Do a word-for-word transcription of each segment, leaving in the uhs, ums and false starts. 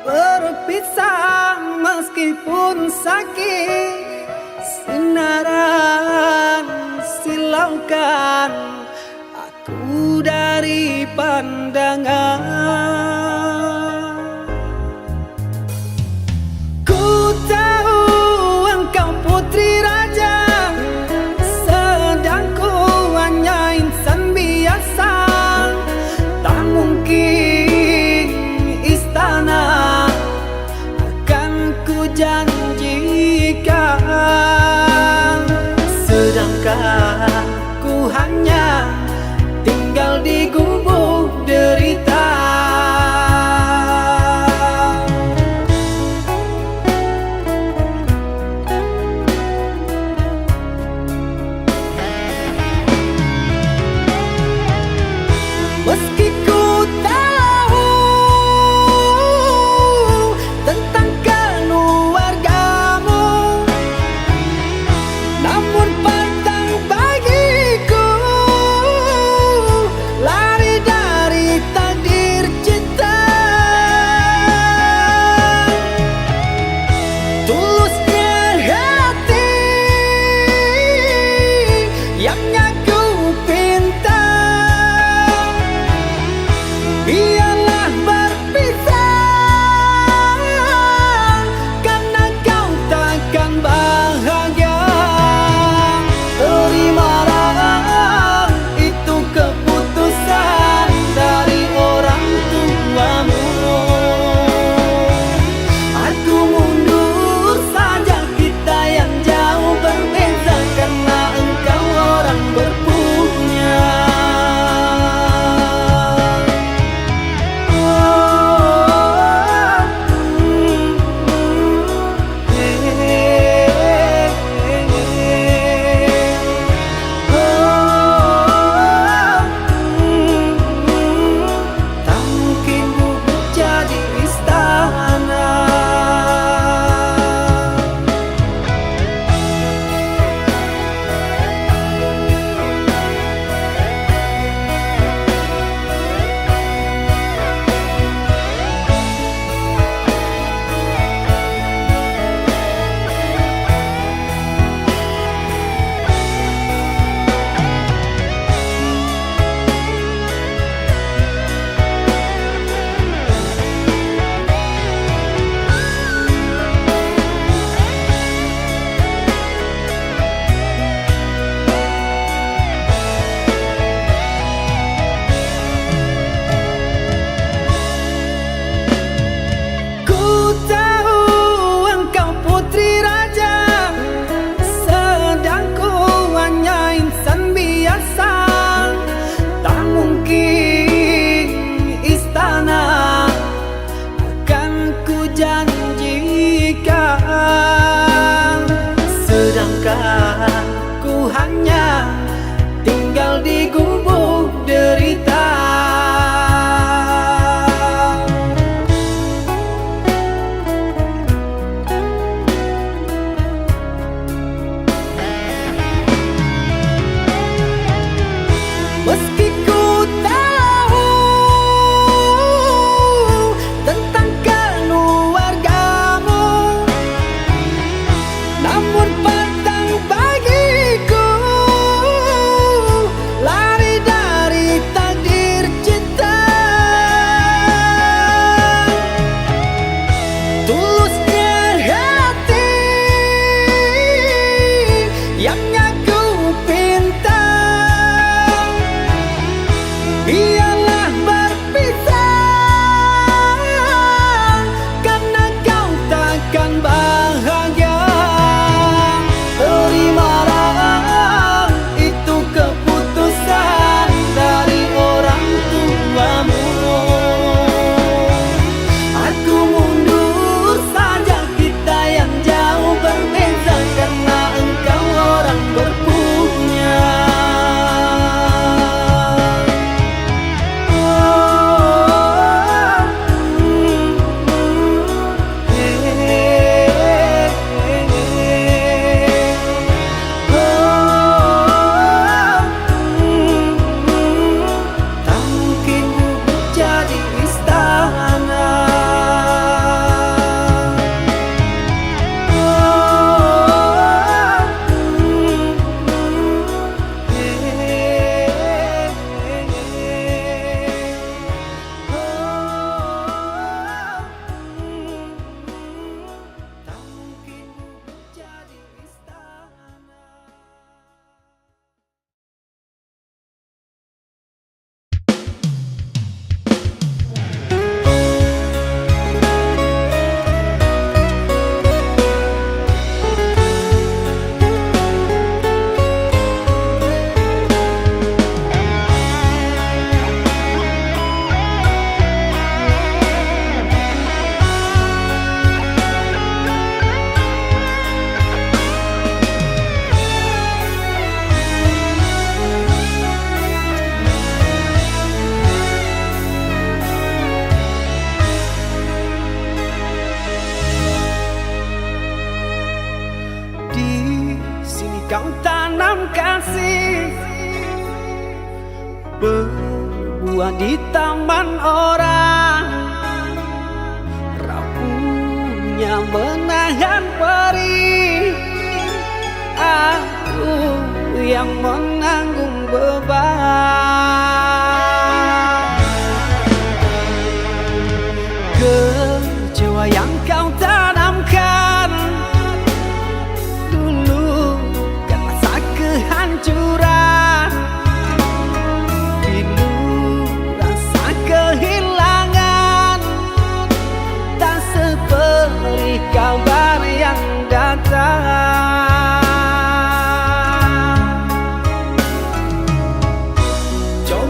Berpisah meskipun sakit, sinaran silaukan aku dari pandangan. Ku tahu engkau putri raja, sedang ku hanya insan biasa. Tak mungkin istana akan ku janjikan, sedangkan ku hanya tinggal di gubuk derita. Meski ku tahu tentang keluargamu, namun patang bagiku lari dari takdir cinta. Tulusnya hati yang aku pinta, biarlah berpisah, karena kau takkan bahagia. Terimalah itu keputusan dari orang tuamu. Aku mundur saja, kita yang jauh berbeza, karena engkau orang berpunya. Tak mungkin gubuk jadi istana. Ku tahu engkau putri raja, sedang ku hanya insan biasa. Tak mungkin istana akan ku janjikan, sedangkan ku hanya tinggal di gubuk derita. Meski ku tahu tentang keluargamu, Di taman orang, rabunyo menahan perih. Aku yang menanggung beban. Kecewa yang kau tanamkan dulu kan rasa kehancuran. Kini rasa kehilangan tak seperti kabar yang datang. Coba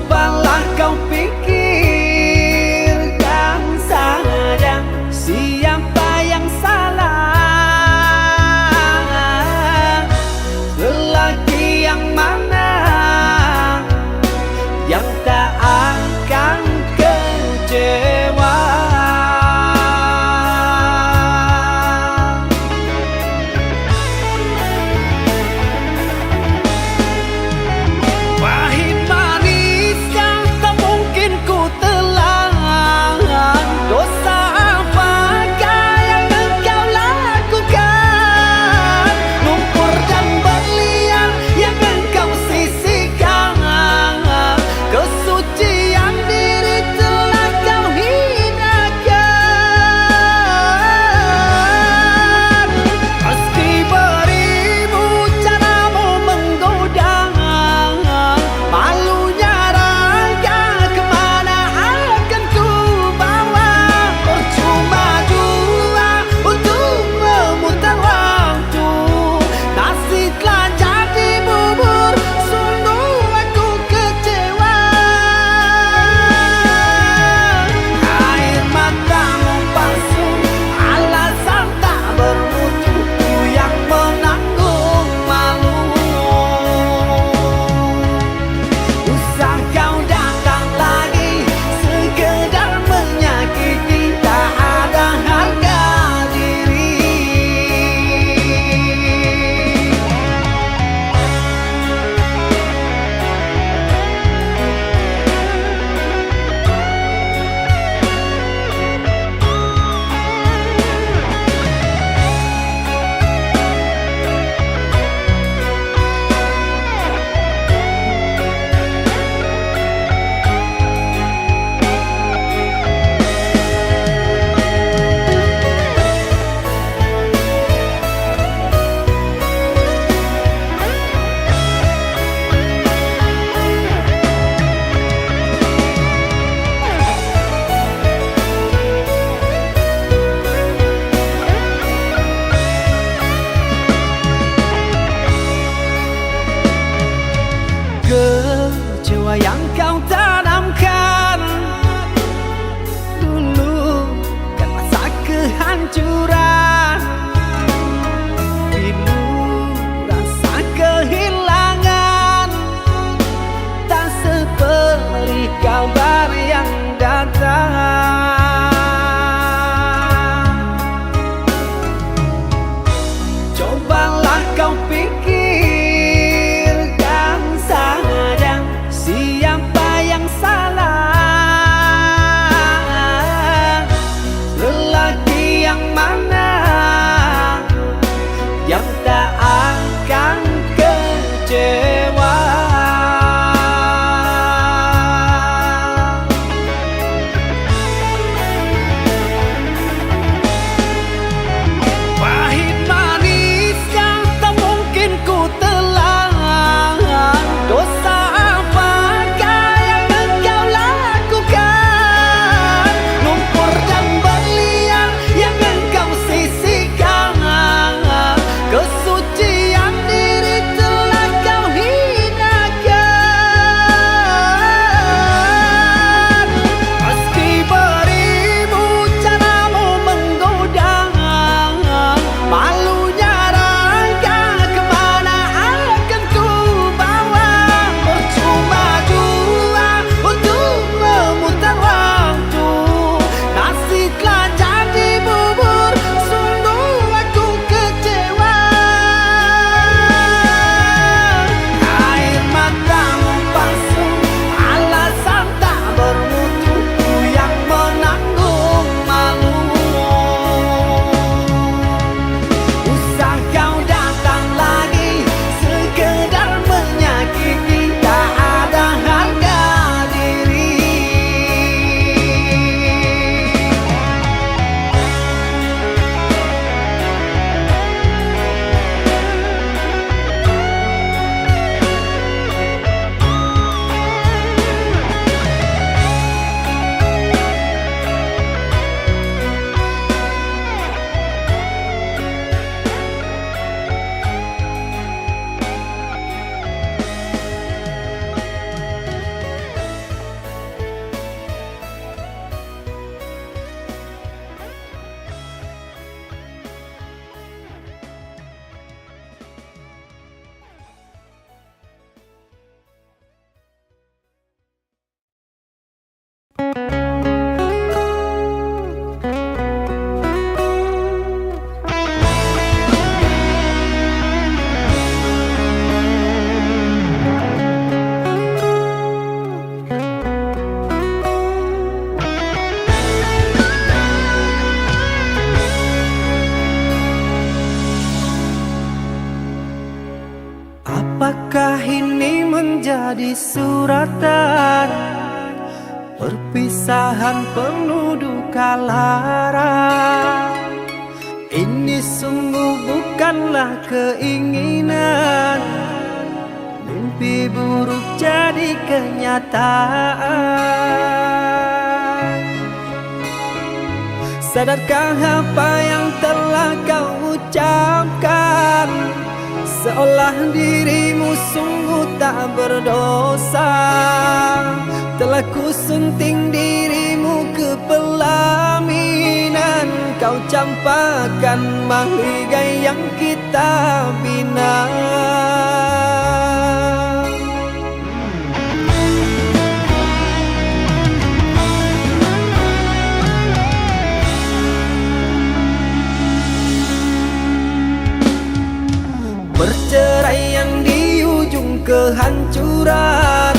Di suratan, perpisahan penuh duka lara. Ini sungguh bukanlah keinginan, mimpi buruk jadi kenyataan. Sadarkah apa yang telah kau ucapkan? Seolah dirimu sungguh tak berdosa. Telah kusunting dirimu ke pelaminan, kau campakkan mahligai yang kita bina. Perceraian di ujung kehancuran,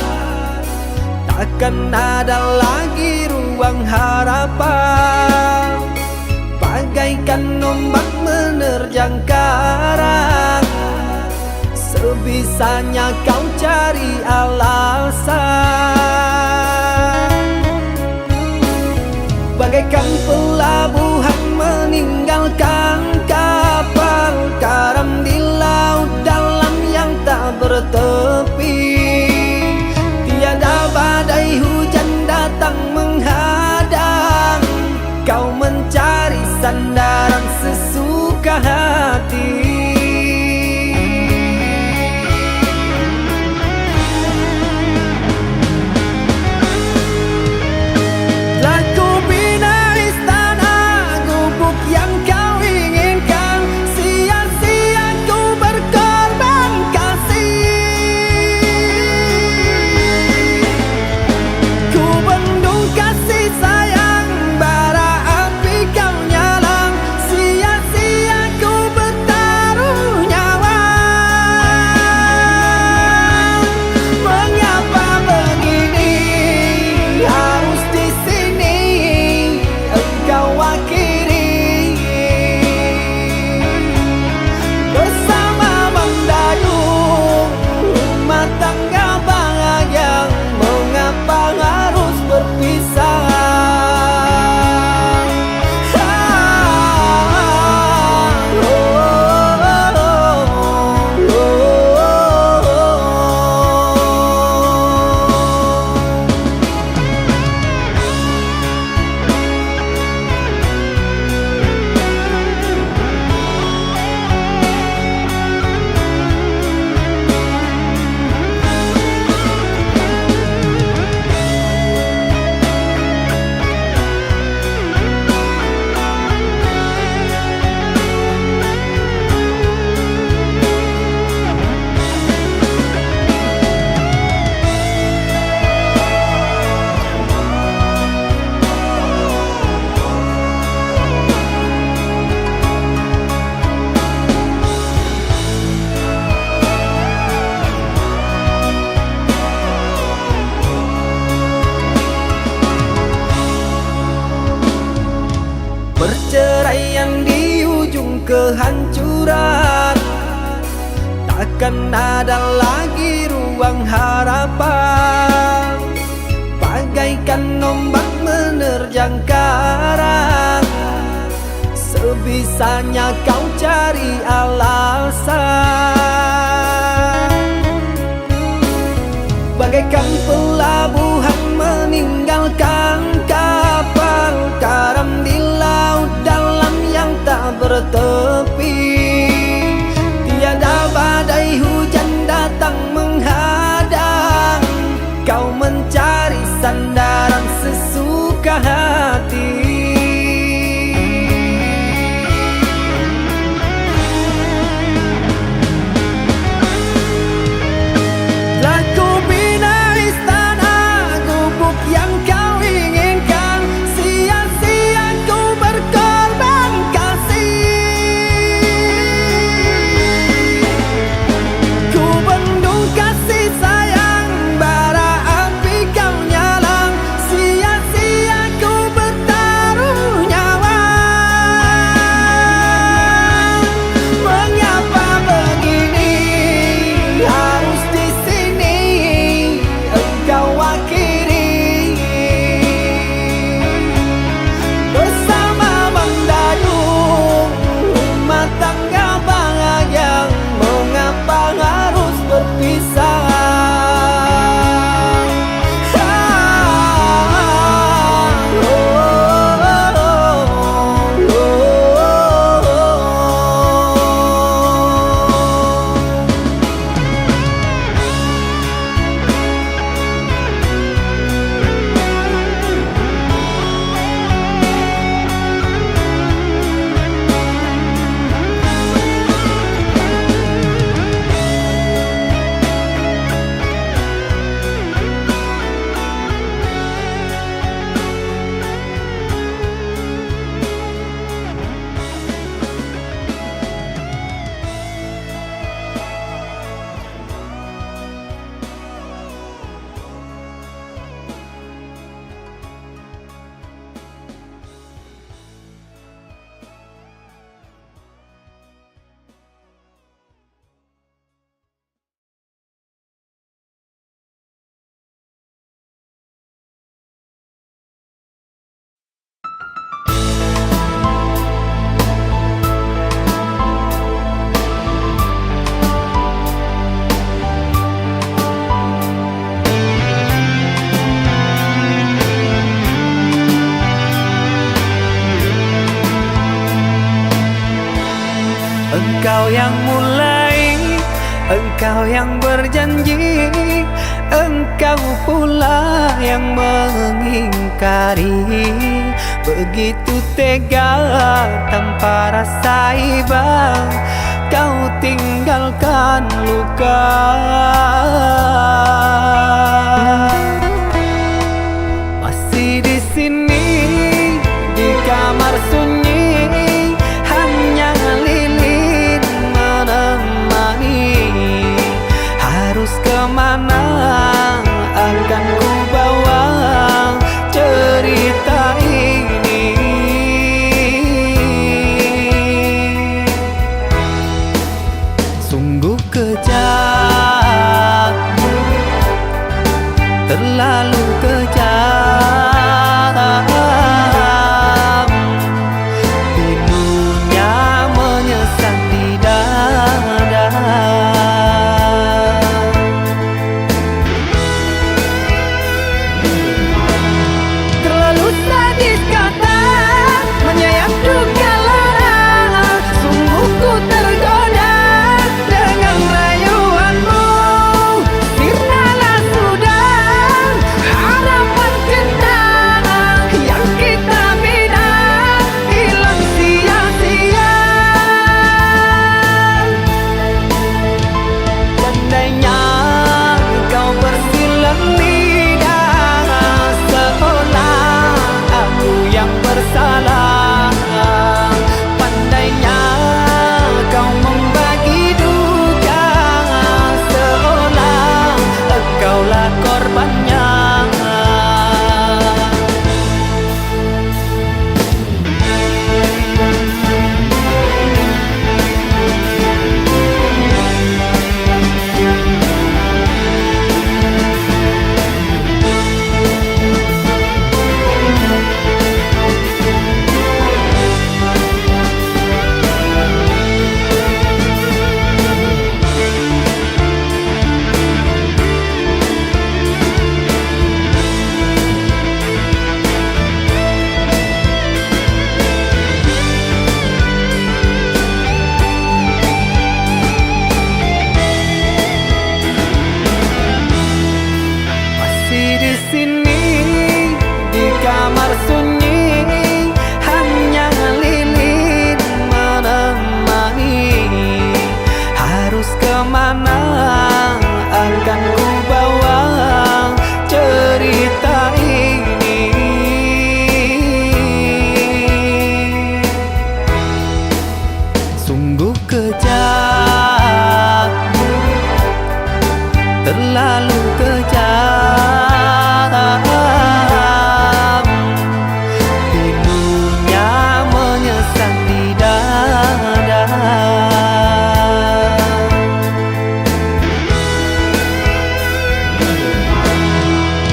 takkan ada lagi ruang harapan. Bagaikan ombak menerjang karang, sebisanya kau cari alasan. Bagaikan pelabuhan meninggalkan kapal, karam di laut dalam yang tak bertepi. Tiada badai hujan datang menghadang, kau mencari sandaran sesuka hati. Telah ku bina istana gubuk yang kau inginkan, sia-sia ku berkorban kasih. Ku bendung kasih sayang, bara api kau nyalang, sia-sia ku bertaruh nyawa. Mengapa begini harus di sini engkau akhiri? Bersama mandayung rumah tangga bahagia, mengapa harus berpisah? Perceraian di ujung kehancuran, takkan ada lagi ruang harapan. Bagaikan ombak menerjang karang, sebisanya kau cari alasan. Bagaikan pelabuhan meninggalkan kapal, karam di laut dalam yang tak bertepi. Tiada badai hujan datang menghadang, kau mencari sandaran sesuka hati. Engkau yang mulai, engkau yang berjanji, engkau pula yang mengingkari. Begitu tega tanpa rasa iba, kau tinggalkan luka. Masih di sini, di kamar sunyi, hanya lilin menemani. Harus kemana akan ku bawa cerita ini? Sungguh kejam, terlalu kejam. Pilunya menyesat di dada. Terlalu sadis kata menyayat duka lara. Sungguh ku tergoda dengan rayuanmu. Sirnalah sudah harapan cinta yang kita bina hilang sia-sia. Pandainya kau bersilang lidah, seolah aku yang bersalah. Pandainya kau membagi duka, seolah engkaulah korbannya. Masih di sini, di kamar sunyi, hanya lilin menemani. Harus kemana akan ku bawa cerita ini? Sungguh kejam, terlalu kejam. Pilunya menyesat di dada.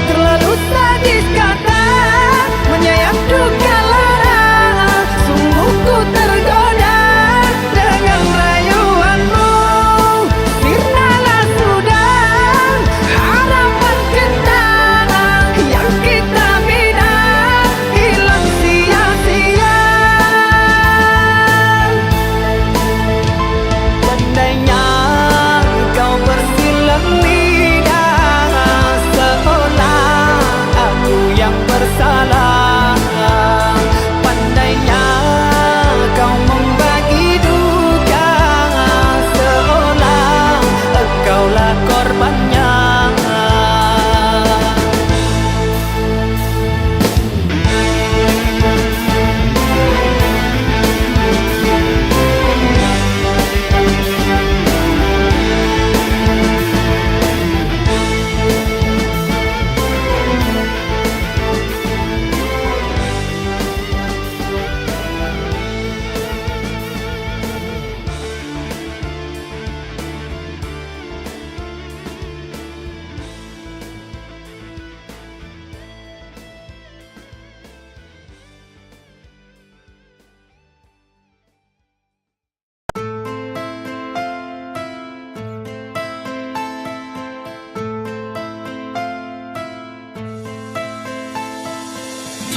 Terlalu sadis kata menyayat duka lara. Sungguh ku tergoda dengan rayuanmu. Sirnalah sudah harapan cinta yang kita bina hilang sia-sia. Pandainya kau bersilang lidah, seolah aku yang bersalah. Pandainya kau membagi duka, seolah engkaulah korbannya.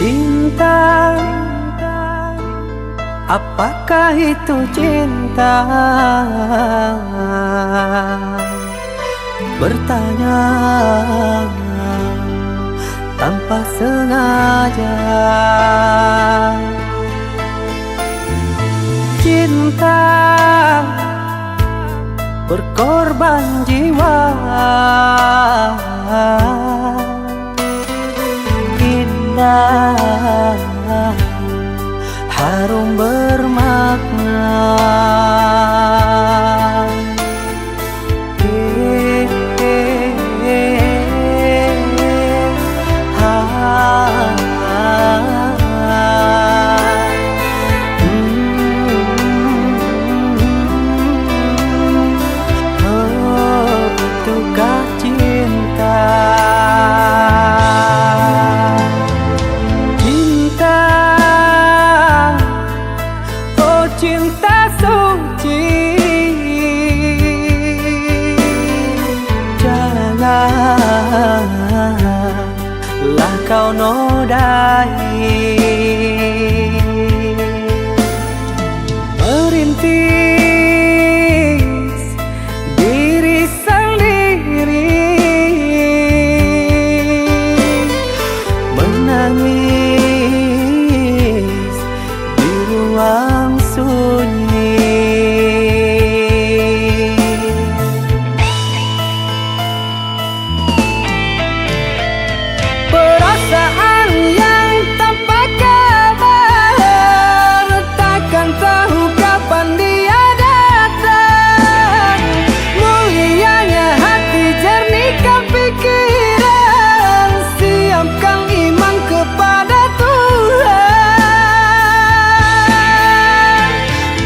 Cinta, Apakah itu cinta? Bertanya tanpa sengaja. Cinta berkorban jiwa. Indah, harum bermakna. Eh, eh, eh, ha, ha, ha. Hmm, hmm, hmm, hmm. Oh, itukah cinta? Cinta, oh cinta suci, jangan lah kau nodai. Merintis diri sendiri, menangis di ruang sunyi. Perasaan yang tanpa kabar, takkan tahu kapan dia datang. Mulianya hati, jernihkan pikiran, siapkan iman kepada Tuhan.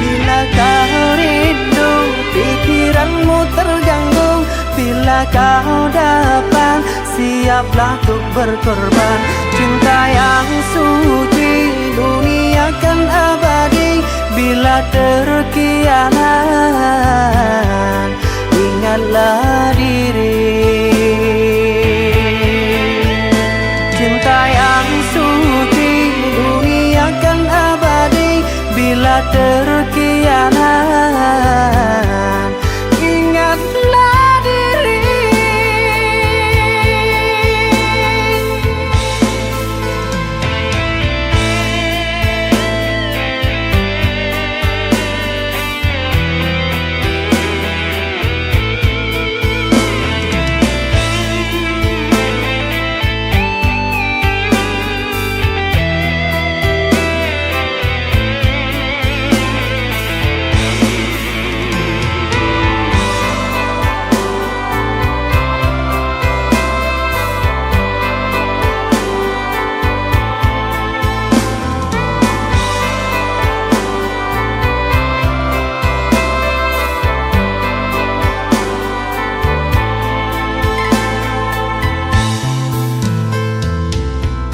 Bila kau rindu, pikiranmu terganggu, bila kau datang, siaplah untuk berkorban. Cinta yang suci, dunia kan abadi, bila terkianat, ingatlah diri. Cinta yang suci, dunia kan abadi, bila terkianat, ingatlah diri.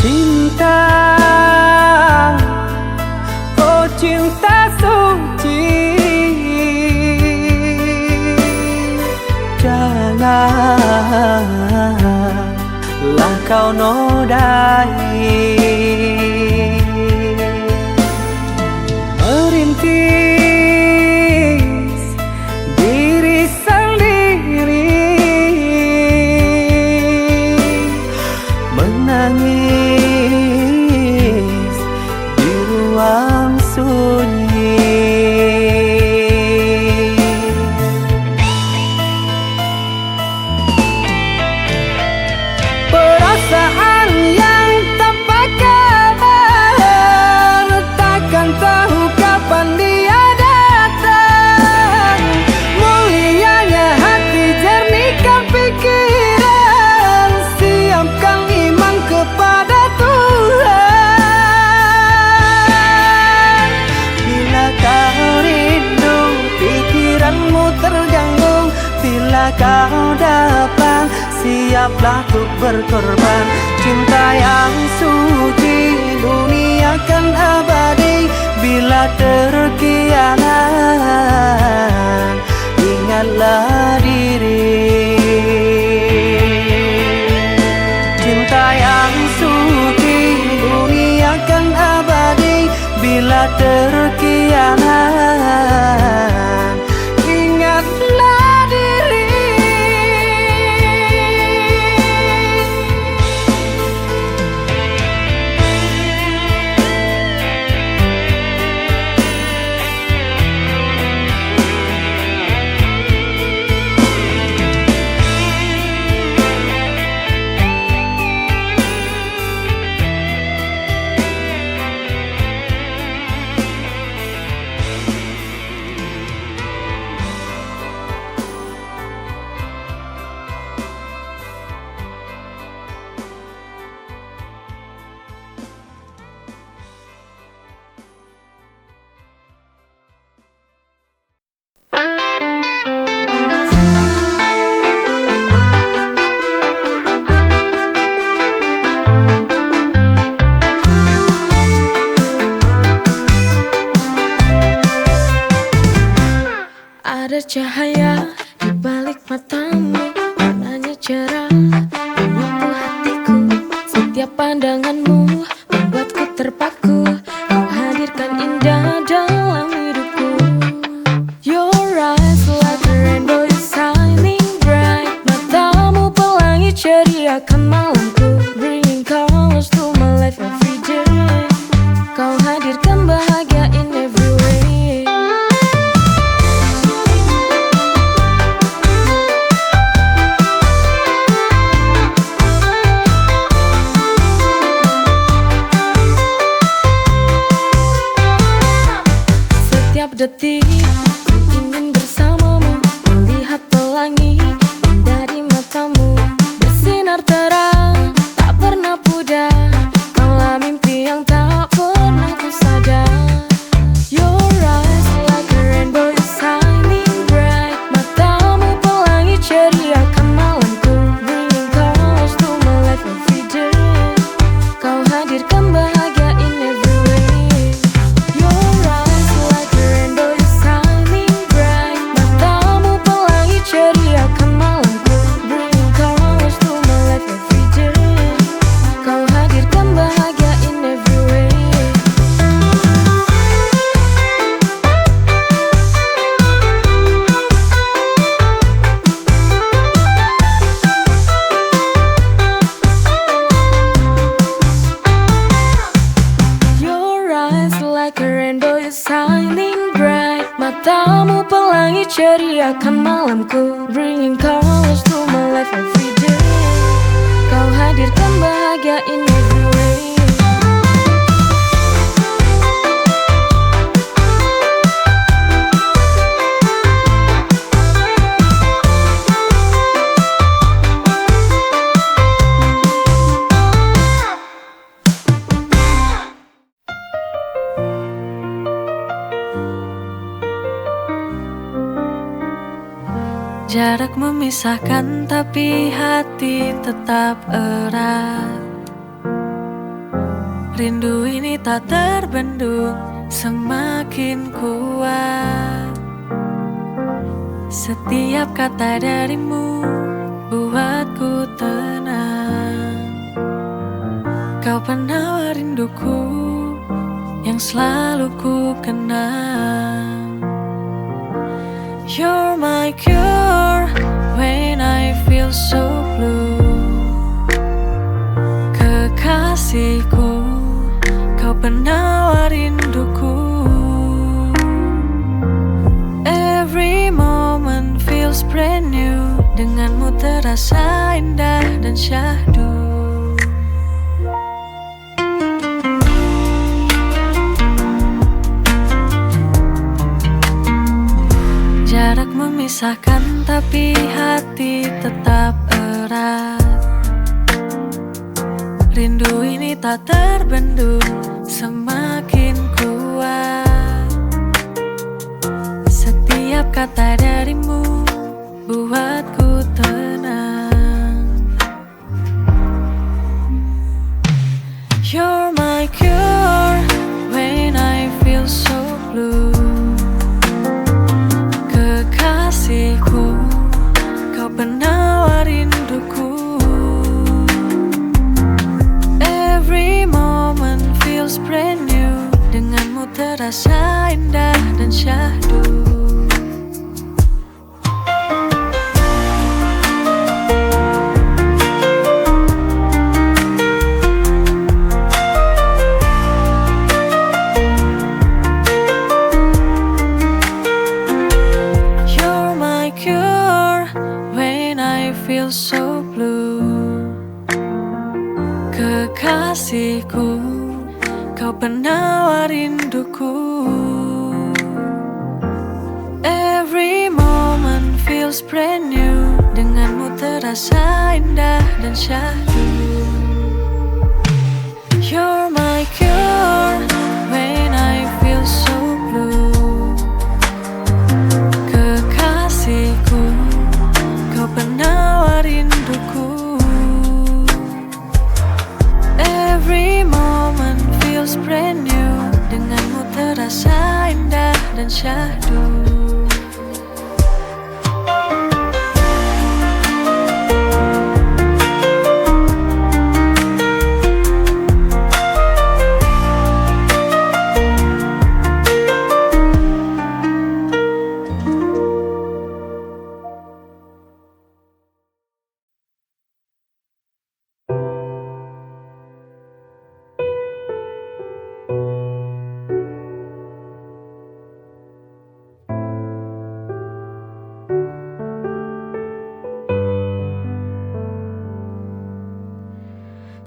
Cinta, oh cinta suci, janganlah kau nodai. Merintis diri sendiri, menangis di ruang sunyi. Perasaan yang tanpa kabar, takkan tahu kapan dia datang. Mulianya hati, jernihkan pikiran, siapkan iman kepada Tuhan. Bila kau rindu, pikiranmu terganggu, bila kau datang, siaplah untuk berkorban. Cinta yang suci, dunia kan abadi, bila terkianat, ingatlah diri. Cinta yang suci, dunia kan abadi, bila terkianat, Cahaya di balik matamu, warnanya cerah, menyentuh hatiku. Setiap pandanganmu membuatku terpaku. Kau hadirkan indah dalam hidupku. Your eyes like a rainbow, shining bright. Matamu pelangi ceriakan malamku, bringing colors to my life every day. Kau hadirkan bahagia in every way. Setiap detik ku ingin bersamamu, melihat pelangi dari matamu bersinar terang, tak pernah pudar. Kaulah mimpi yang tak pernah ku sadar. Your eyes like a rainbow, shining bright. Matamu pelangi ceriakan malamku, bringing colors to my life every day. Kau hadirkan bahagia in every way. Your eyes like a rainbow, shining bright. Matamu pelangi ceriakan malamku, bringing colors to my life every day. Kau hadirkan bahagia in every way. Your eyes like a rainbow, shining bright. Matamu pelangi ceriakan malamku, bringing colors to my life every day. Kau hadirkan bahagia in every way. Jarak memisahkan, tapi hati tetap erat. Rindu ini tak terbendung, semakin kuat. Setiap kata darimu buatku tenang. Kau penawar rinduku yang selalu ku kenang. You're my cure when I feel so blue. Kekasihku, kau penawar rinduku. Every moment feels brand new. Denganmu terasa indah dan syahdu. Jarak memisahkan, tapi hati tetap erat. Rindu ini tak terbendung, semakin kuat. Setiap kata darimu buatku tenang. You're my cure when I feel so blue. Kekasihku, kau penawar rinduku. Every moment feels brand new. Denganmu terasa indah dan syahdu. You're my cure when I feel so blue. Kekasihku, kau penawar rinduku. Every moment feels brand new. Denganmu terasa indah dan syahdu. You're my cure when I feel so blue. Kekasihku, kau penawar rinduku. Every moment feels brand new. Denganmu terasa indah dan syahdu.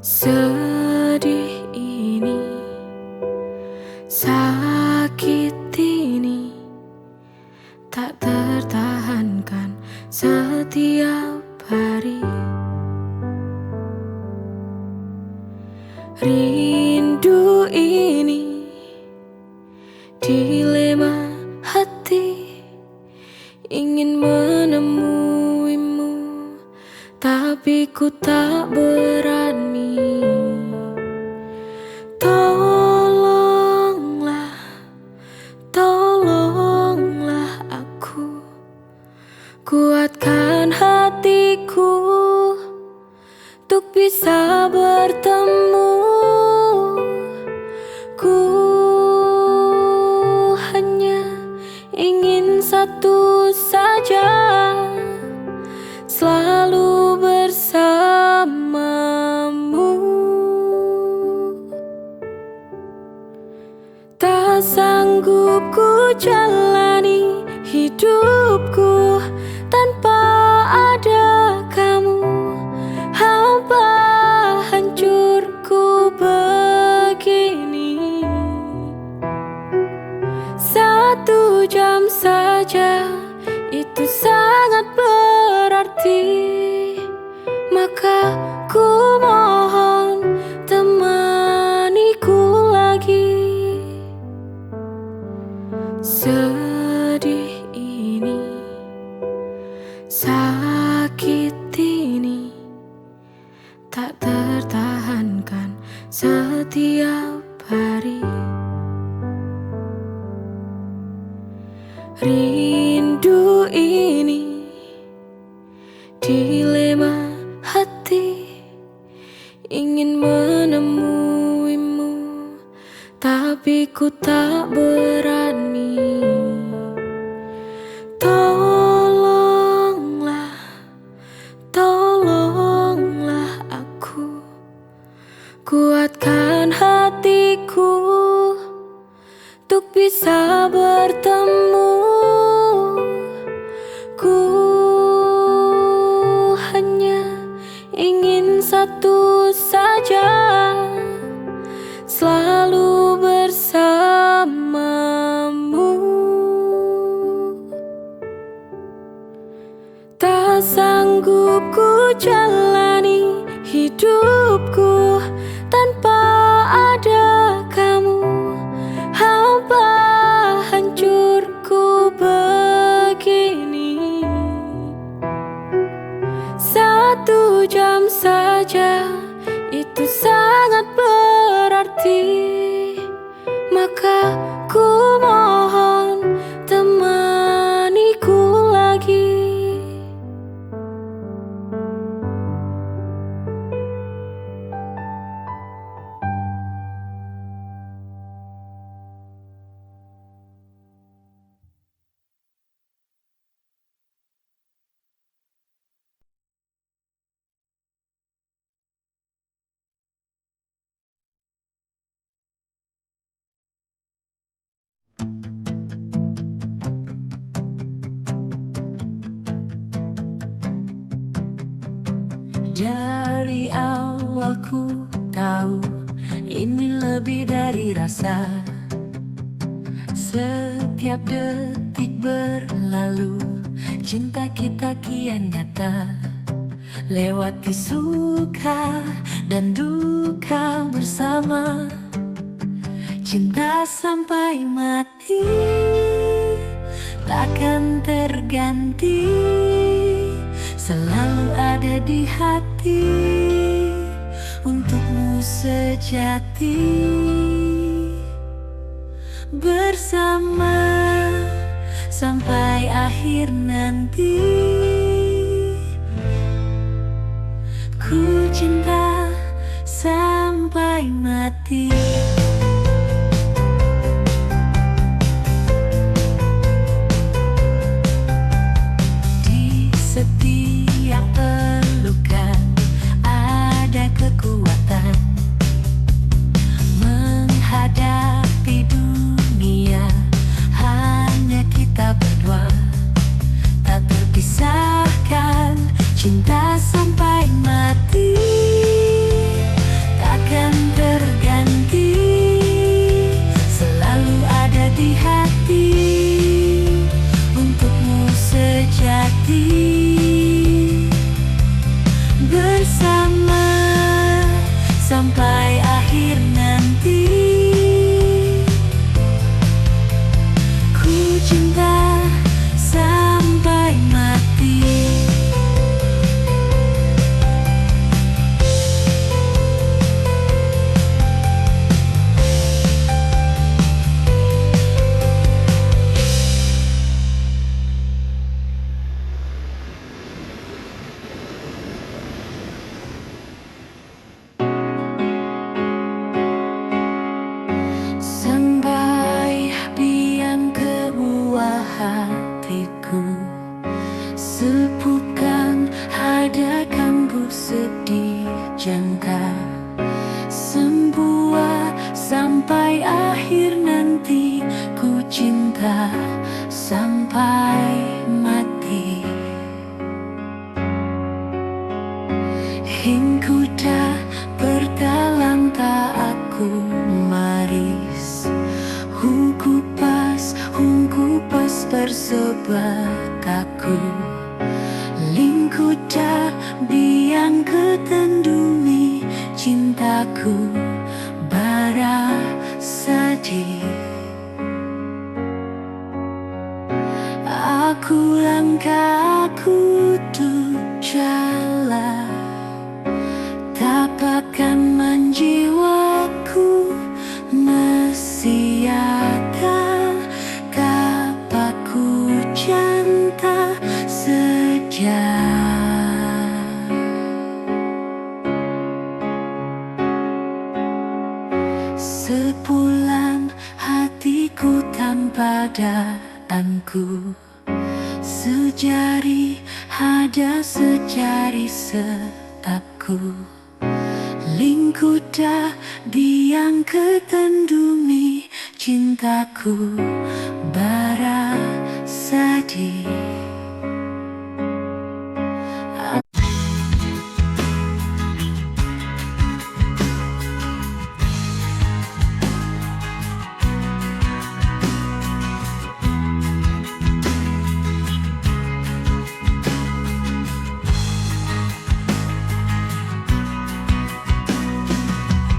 Sedih ini, sakit ini, tak tertahankan setiap hari. Rindu ini, dilema hati, ingin menemuimu, tapi ku tak berani. Tolonglah, tolonglah aku, kuatkan hatiku, untuk bisa bertemu. Ku hanya ingin satu saja, selalu bersamamu. Tak sanggup ku jalani hidupku tanpa ada kamu. Hampa hancurku begini. Satu jam saja itu sangat berarti. Maka ku mohon, temaniku lagi. Sedih ini, sakit ini, tak tertahankan setiap hari. Rindu ini, dilema hati, ingin menemuimu, tapi ku tak berani. Tolonglah, tolonglah aku, kuatkan hatiku, untuk bisa bertemu. Ku hanya ingin satu saja, selalu bersamamu. Tak sanggup ku jalani hidupku tanpa ada kamu. Hampa hancurku begini. Satu jam saja itu sangat berarti. Maka ku mohon, temaniku lagi. Dari awal ku tahu, ini lebih dari rasa. Setiap detik berlalu, cinta kita kian nyata. Lewati suka dan duka bersama. Cinta sampai mati takkan terganti, selalu ada di hati untukmu sejati. Bersama sampai akhir nanti. Ku cinta sampai mati. Di setiap pelukan ada kekuatan. Menghadapi dunia hanya kita berdua, tak terpisahkan, cinta sampai mati. sampai mati. Hingku dah bertalanta aku maris, hungku pas, hungku pas bersebat aku. Lingku dah biang ketendumi cintaku bara sadih. Aku langkah, aku tu jalan, tapakan manjiwaku, masiata kapaku janta sejak. Sepulang hatiku tanpa daanku, sejari hada sejari setapku. Lingku dah biang ketendumi cintaku bara sadih.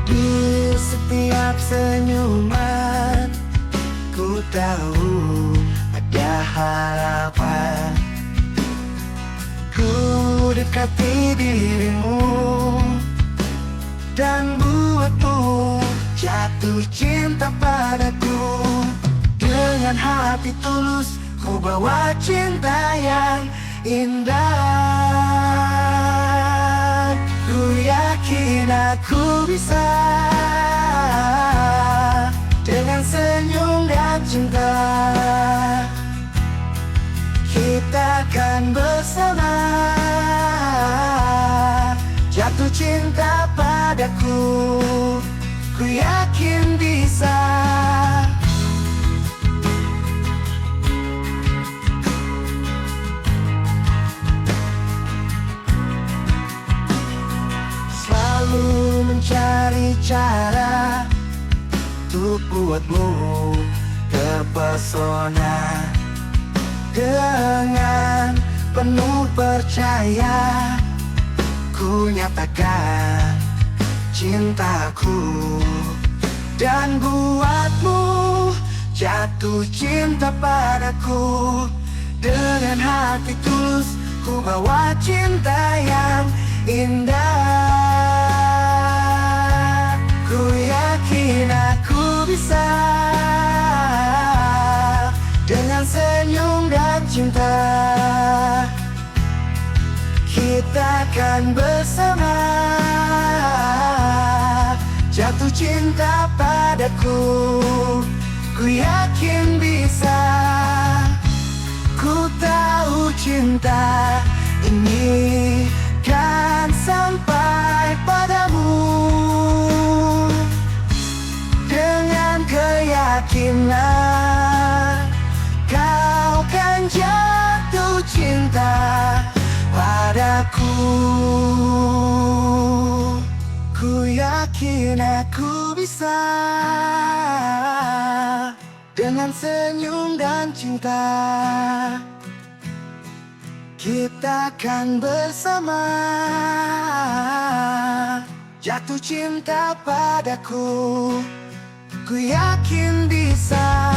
Di setiap senyuman, ku tahu ada harapan. Ku dekati dirimu dan buatmu jatuh cinta padaku. Dengan hati tulus ku bawa cinta yang indah. Ku yakin aku bisa dengan senyum dan cinta. Kita kan bersama jatuh cinta padaku. Ku yakin bisa. Selalu mencari cara untuk buatmu terpesona. Dengan penuh percaya, ku nyatakan cintaku dan buatmu jatuh cinta padaku. Dengan hati tulus ku bawa cinta yang indah. Ku yakin aku bisa dengan senyum dan cinta. Kita kan bersama jatuh cinta padaku. Ku yakin bisa. Ku tahu cinta ini kan sampai padamu. Dengan keyakinan kau kan jatuh cinta padaku. Ku yakin aku bisa dengan senyum dan cinta. Kita kan bersama jatuh cinta padaku. Ku yakin bisa.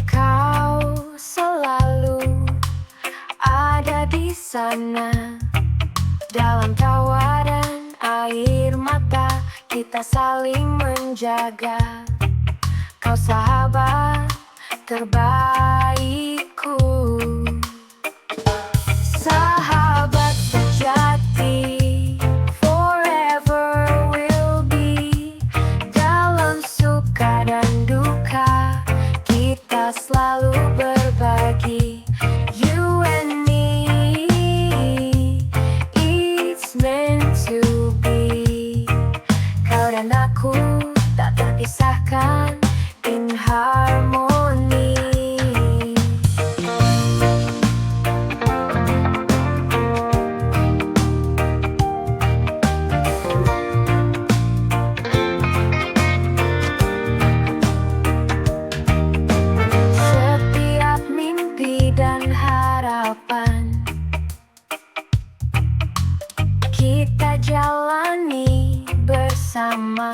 Kau selalu ada di sana. Dalam tawa dan air mata, kita saling menjaga. Kau sahabat terbaikku. Sahabat sejati, forever will be. Dalam suka dan duka, kita selalu berbagi. You and me, it's meant to be. Kau dan aku tak terpisahkan in harmony. Setiap mimpi dan harapan kita jalani bersama.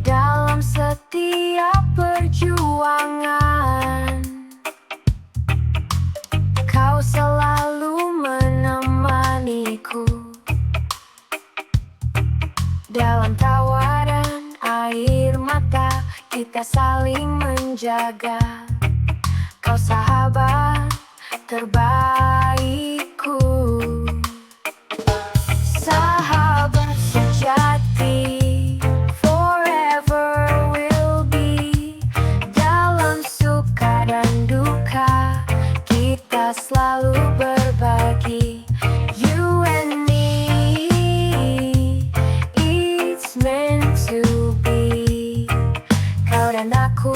Dalam setiap perjuangan, kau selalu menemaniku. Dalam tawa dan air mata, kita saling menjaga. Kau sahabat terbaikku. Sahabat sejati, forever will be. Dalam suka dan duka, kita selalu berbagi. You and me, it's meant to be. Kau dan aku